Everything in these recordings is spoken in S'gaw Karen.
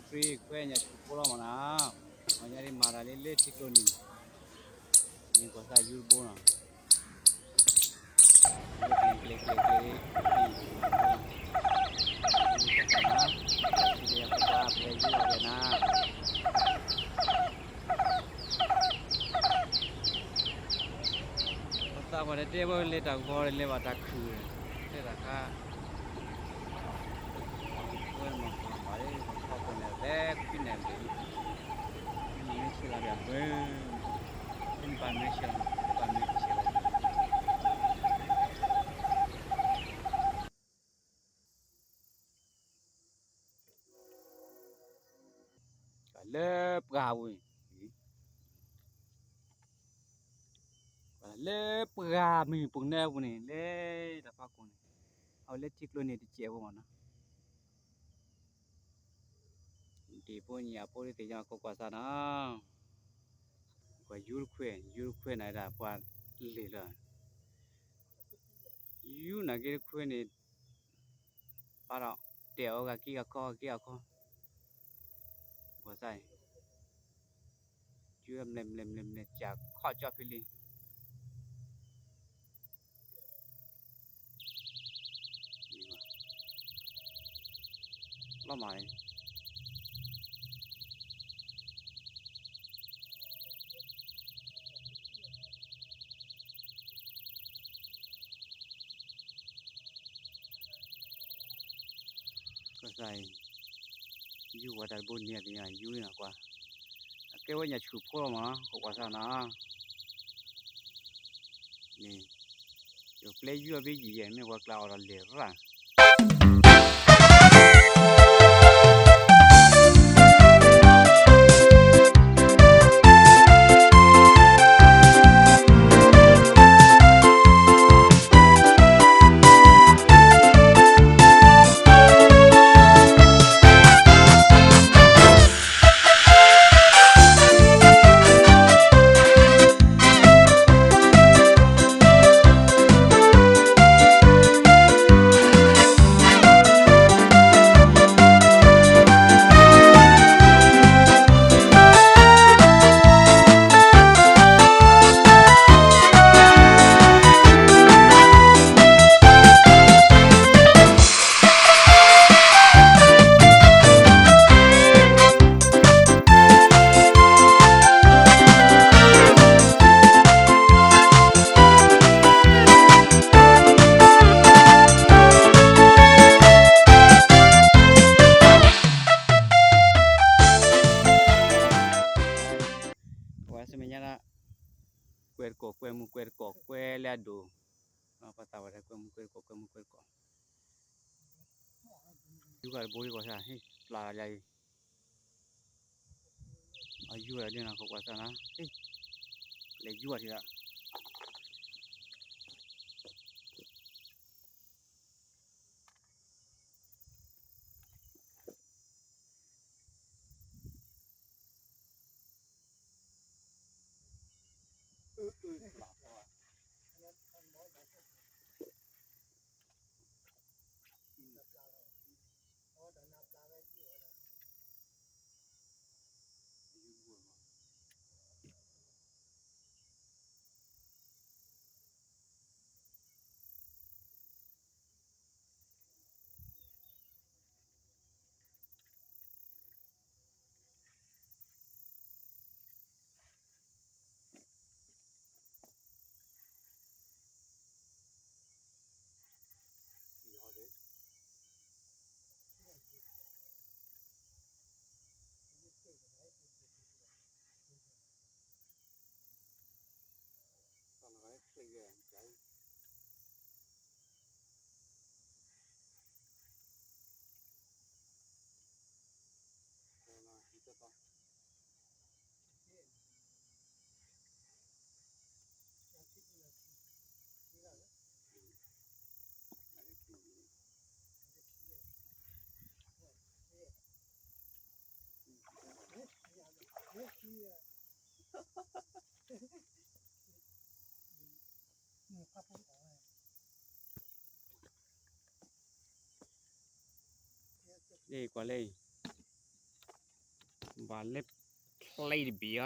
ခွ့ခွဲညၣ်ဆူၣ်ဖိလီၤမးနီၤ, အီညါဒ်မၤတၢ်လၢလၢထံကျိနံၤ, န့ၣ်ကွၢ်စၢ်ယူတဘိနီၤ, ကျဲကျဲကျဲကျဲ, ပသးပှၢ်တတဲဘၣ်လဲၤတၢ်ဂီၤလဲၤဘၣ်တၢ်ခုၣ်, တဲတၢ်ခါ, ဝဲမၤပှၤလၢပခီပူၤန့ၣ် ဖဲခွံန့ၣ်ဘျီ, မ့ၢ်ဆ့လီၤဒီးဘၢ, မ့ၢ်ဘၣ်မ့ၢ်ဆ့လီၤ, ဘၣ်မ့ၢ်ဆ့လီၤ လၢပှၢ်ပူၤန့ၣ်, လၢပှၢ်မုၢ်ပူၤန့ၣ်ပူၤန့ၣ် လၢတၢ်ဖးခိၣ်န့ၣ်, အဝဲလၢထံကျိန့ၣ်တစဲးဖိမးနီၤ, ဒ့ၣ်ဖိညၣ်ဖိဒ်သ့ၣ်ညါခိးကွၢ်စၢ်နီၤ, ကွၢ်ယူတခွဲ, ယူတခွဲန့ၣ်ဒၣ်ပှၤလဲၤလီၤ, ယူနာ်က့တခွဲန့ၣ်, ဘၣ်ဒီး, တဲအီၤဂၤက့ဂၤခီ ဂၤက့ဂၤခီ, ကွၢ်စၢ်အံၤ, ယူမလဲၤမလဲၤမလဲၤမလဲၤ ကၢ်ခီၣ်ကၠီဖံလံ, လီၤမးအံၤ ကစၢ်အံၤ, ယူဝဲတၢ်တဘိန့ၣ်သ့ၣ်ညါ ယူန့ၣ်ကွၢ်, အကဲဝဲညၣ်ဆူၣ်ဖိလီၤမး ကကွၢ်စၢ်နီၤ, န့ၣ်, ယပျဲယူအဘ့ယံာ်ယဲၢ် မ့ၢ်ပှၤကျါအီၤဒီးလဲၤရၣ် ဝဲဆူမဲာ်ညါလၢ ကွဲတကိးကွဲမုၢ်ကွဲတကိးကွဲလၢအဒိၣ်, ပှၤသးဝဲဒၣ်ကွဲမုၢ်ကွဲတကိး ကွဲမုၢ်ကွဲတကိး, ယူဃာ်တဘိလံကွၢ်စၢ် ဟ့ၣ်ပျၢ်လၢအံၤ, အယူဝဲဒၣ်ဒ်န့ၣ် ကကွၢ်စၢ်နၤ, ဟ့ၣ်, လဲၤယူဝဲဒၣ်ဒ်လီၤ. လၢကွၢ်လၢအံၤ, ပှၤလဲၤချံတဘ့ၣ်အီၤ, ဘ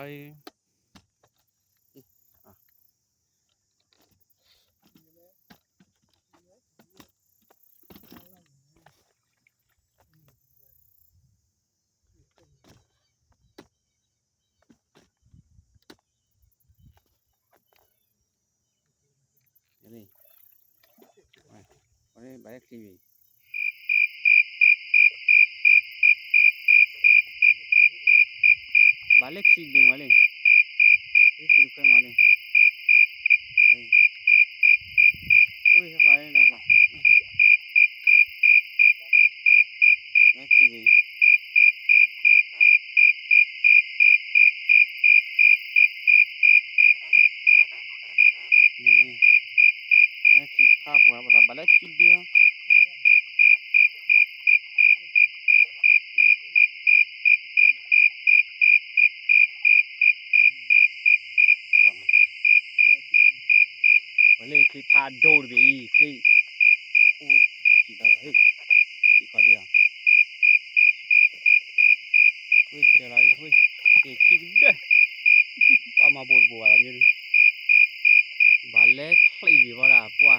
ၣ်လဲၤချံဘ့ၣ်, ဘၣ်လဲၤချံဘ့ၣ်မးလံ, ချံတခွဲမးလံ, အ့ ဖျါလံ, ဘၣ်လဲၤချံဘ့ၣ် န့ၣ်, ဘၣ်လဲၤချံဖးပှၤ ဘၣ်လဲၤချံဒ့ဟီ, ပှၤလဲၤချံဖးဒိၣ်တဘ့ၣ်အံၤ ချံ, အိၣ်, ဟ့ၣ်, ဟ့ၣ်ခီဒ့ဧါ, ဝ့ၢ်တဲလီၤအံၤ ဝ့ၢ်, တ့ၢ်ခံကဒၢၢ်, ပှၤမၤဘိးတဘိးဘၣ်လီၤမ့ၢ်ဒုး, ဘၣ်လဲၤချံဘ့ၣ်ဘၣ်ဒၣ်ပှၤ,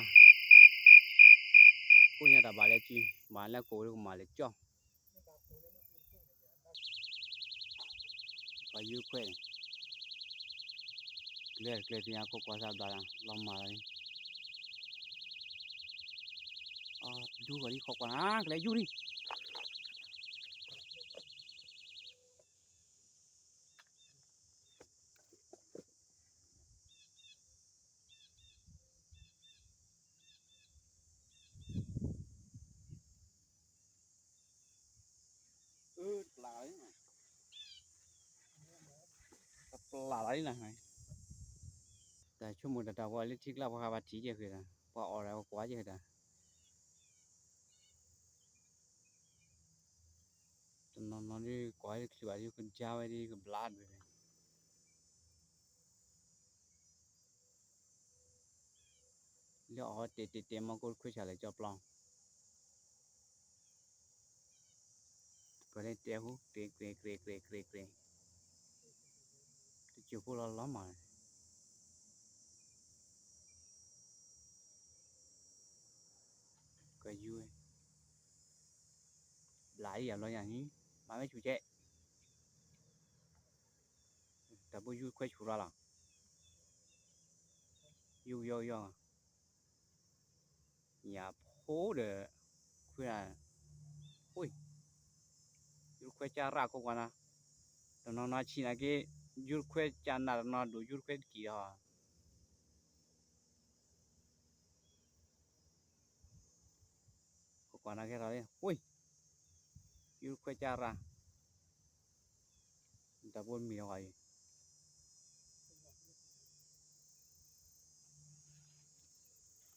ကိးညါတၢ်ဘၣ်လဲၤချံ, ဘၣ်လဲၤကိးဒုးကမၤလဲၤကၠီၣ် ပှၤယူၤခွဲးန့ၣ်, ကျဲတကျဲသ့ၣ်ညါ ခိးကွၢ်စၢ်ဘျးလီၤမၢ်လီၤ, ဒူဂီၤလံ ခိးကွၢ်နၤ ကလဲၤယူၤလံ တပျၢ်လီၤလံနၤ, တၢ်ဆိကမိၣ်တၢ်တၢ်ပှၤလၢထံကျါပှၤဟးဘၣ်ထံၣ်ကဲဃဲၤတၢ် ပှၤအီၣ်တၢ်ပှၤကွၢ်ကဲဃဲၤတၢ်, တနီၤနီၤဒ်ကွၢ်တချုးဘၣ်ဒ်ကဒါဝဲဒ်ကဘျါဒ် လၢအီၣ်တဲာ်တဲာ်တဲာ်မီၢ်ကိၢ်တခွဲးဆၣ်လဲၣ်ကၠီပျီ, ပှၤလၢတဲဟူ ကြ့ကြ့ကြ့ကြ့ကြ့, တစိၢ်ဖိလီၤလီၤမၢ်, ကယူၤ, ဘျးအံၤအလီၢ်ညါန့ၣ် မၤဝဲဆူၣ်ကဲး တၢ်ဘိယူၤခွဲးဆူၣ်ရၣ်လီၤ, ယူၤကယီကယီ, ညၣ်ဖိဒီး ခွဲး, ယူၤခွဲးကၢ်ရၣ်ခိးကွၢ်နၤ, တနီၤနီၤဆံးနာ်က့ ယူၤခွဲးကၢ်နၢ်တနီၤဒိၣ်ယူၤခွဲးတက့ၢ်ဒီး ခိးကွၢ်နၤကဲထီၣ်လံ, ယူၤခွဲးကၢ်ရၣ်, တၢ်ဘိမံၤလီၤအံၤ,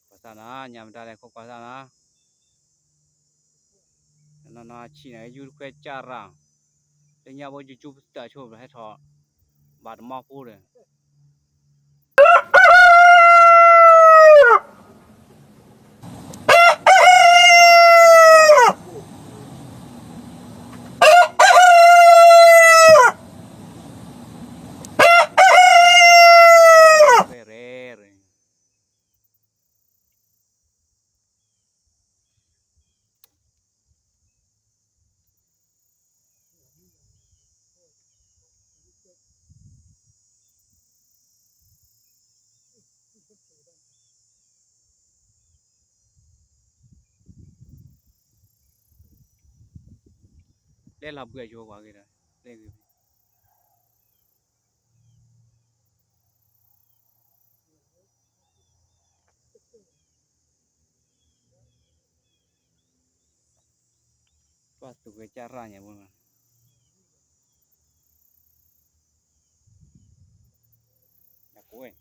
ကွၢ်စၢ်နၤ ညၣ်မတၤလဲၣ် ခိးကွၢ်စၢ်နၤ, တနီၤနီၤဆံးနာ်က့ ယူၤခွဲးကၢ်ရၣ်, လၢညါဘိယူၤကၠူပသၢဆိဟဲထီၣ်, ဘၣ်တမီဖိဒီး လဲၤလီၤဘှံးအယိၤကွၢ်က့ၤဒီး လဲၤဂ့ၤ ပှၤသူၣ်ဂဲၤကၢ်ရၣ်ညါဘိ, ညၣ်ကိၢ်,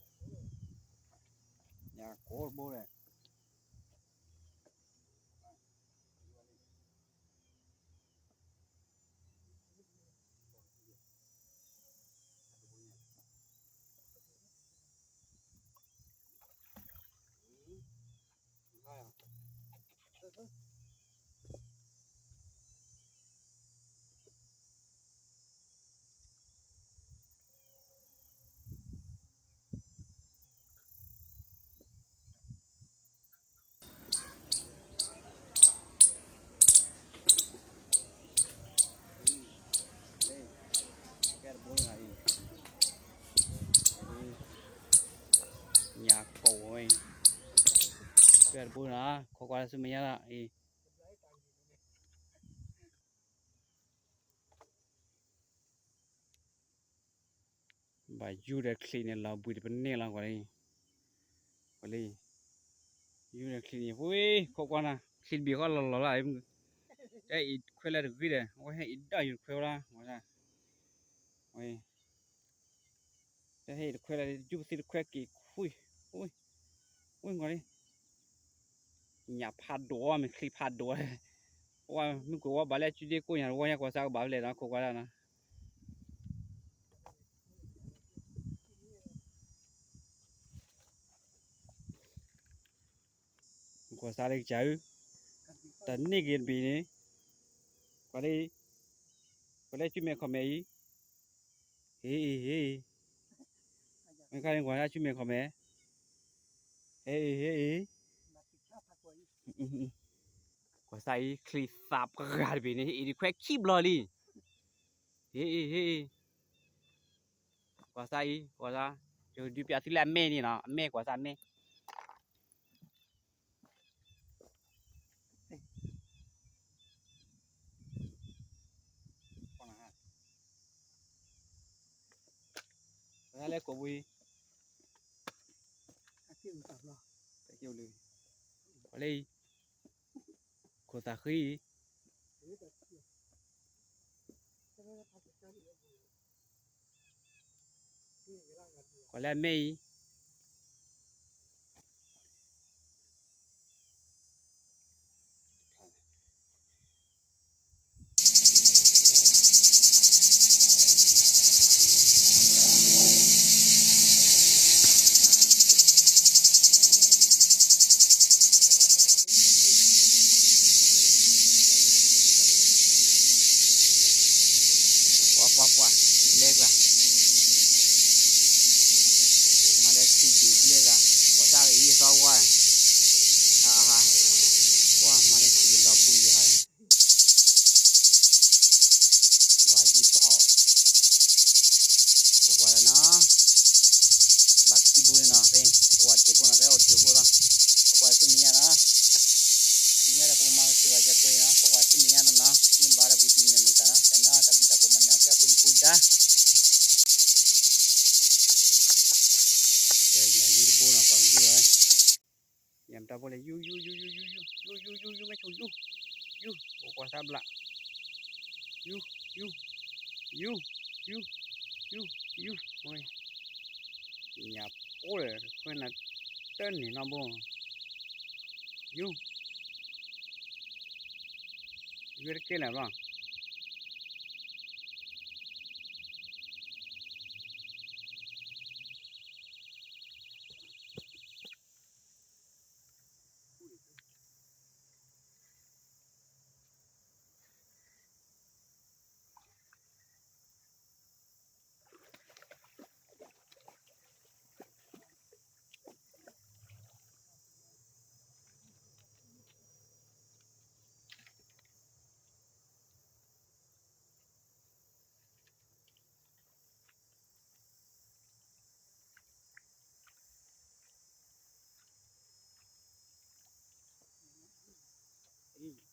ညၣ်ကိၢ်တဘိလဲၣ်. ဟါယၤ, ကွၢ်တဘိနီၤ, ခိးကွၢ်လၢဆူမဲာ်ညါလီၤအံၤ. ဘၣ်ယူၢ်ဒီးချံးန့ၣ် လီၤဘှံးတပန့ၢ်လီၤ ကွၢ်လၢ, ကွၢ်လၢ, ယူၢ်ဒီးချံးန့ၣ် ဝ့ၢ် ခိးကွၢ်နီၤ, ချံးတဘ့ၣ်ဃီလီၤလီၤလီၤ, တၢ်အံၤခွဲးလၢတဂ့ၤဒီး အဝဲဟဲအံၤဒီးယူၢ်ခွဲးဝဲလီၤ, ဝဲ တၢ်ဟဲအံၤတခွဲးလၢ ယူၢ်ပသံတခွဲးက့ၤခွံ, ဝ့ၢ် ကွၢ်လၢ ညၣ်ဖးဒိၣ်မ့ၢ်ချံဖးဒိၣ်, ဝဲမ့ၢ်ကွၢ်ဝဲဘၣ်လၢအစုဒ့ကိၢ်ညါ ဝဲညါကွၢ်စးကဘၣ်ဖဲလဲၣ်နီၤ ခိးကွၢ်ဒၣ်နီၤ. ကွၢ်စးလၢကစၢ်ဧၢ, တၢ်န့ၢ်က့ၤတဘ့ၣ်န့ၣ်, ကွၢ်လၢ, ကွၢ်လၢစုမဲာ်ခီၣ်မဲာ်အံၤ, ဟ့ၣ်အံၤ ဟ့ၣ်အံၤ, မ့ၢ်ခါန့ၣ်ကွၢ်လၢစုမဲာ်ခီၣ်မဲာ်, ဟ့ၣ်အံၤ ဟ့ၣ်အံၤ, ကွၢ်စးအံၤ ချံသးပှၢ်တဘ့ၣ်န့ၣ် ဟ့ၣ်အံၤတခွဲးခံဘျီလံ, ဟ့ၣ်အံၤ ဟ့ၣ်အံၤ, ကွၢ်စးအံၤ ကွၢ်စး, ယဒုးပျးသုလၢအမဲာ်န့ၣ်နီၤ, အမဲာ်ကွၢ်စးအမဲာ် ကွၢ်စးလၢကိာ်ပူၤအံၤ, ကွၢ်လၢအံၤ, ခိၣ်သးဃံအံၤ, ကွၢ်လၢအမဲာ်အံၤ ကွၢ်ကွၢ်ကွၢ်, ဘျဲၣ်ကျါ, မၤဒီးခံဒုးဘျဲၣ်ကျါ, ကွၢ်စးအံၤသီဝါ, အဟါ, ကွၢ်မၤဒီးခံဒုးလီၤပူၤယဟါ, ဘၣ်ဒ်ပီၢ်, ကွၢ်ကွၢ်လၢနီၤ, ဘၣ်ခံဘိန့ၣ်နီၤ ဖဲ, ကွၢ်တၢၢ်ဖိနီၤ ဖဲအိၣ်တၢၢ်ဖိလီၤ, ကွၢ်ကွၢ်ဆူမဲာ်ညါနီၤ, ဆူမဲာ်ညါဒီးပကမၤကစၢ်ဘၣ်ကကွဲးနီၤ, ကွၢ်ကွၢ်ဆူမဲာ်ညါနီၤနီၤ, မ့ၢ်ဘၣ်ဒီးပကဒုးနဲၣ်လိာ်သးနီၤ, တၢ်န့ၣ်တၢ်ဘျုးတၢ်ဖှိၣ်မၤန့ၢ်အီၤကဲအဃိဒုးဖိဒါ ညၣ်ယူတဘိနီၤ ကွၢ်ယူလီၤ, ညၣ်မတၤဘိလဲၣ် ယူ ယူ ယူ ယူ ယူ ယူ ယူ ယူ ယူ ယူ ယူ မ့ၢ်ဆိၣ်ယူ ယူ အိၣ်ကွၢ်စးဘျး ယူ ယူ ယူ ယူ ယူ ယူ ယူ ညၣ်ဖိဒီး တခွဲနၤတၢ်န့ၣ်နီၤဘိ ယူ ယူတကဲလၢၤဘ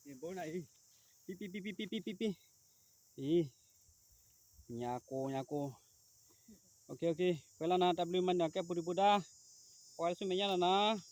ျီ ဘိနၤအံၤ ပံပံပံပံပံပံပံပံ အံၤ ညၣ်ကိၢ် ညၣ်ကိၢ် အိၣ်ခ့ အိၣ်ခ့ ပှဲၤလီၤနီၤ တၢ်ဘျုးမၤန့ၢ်အီၤကဲပူၤဒုးပူၤဒါ ပှၤလၢဆူမဲာ်ညါလီၤနီၤ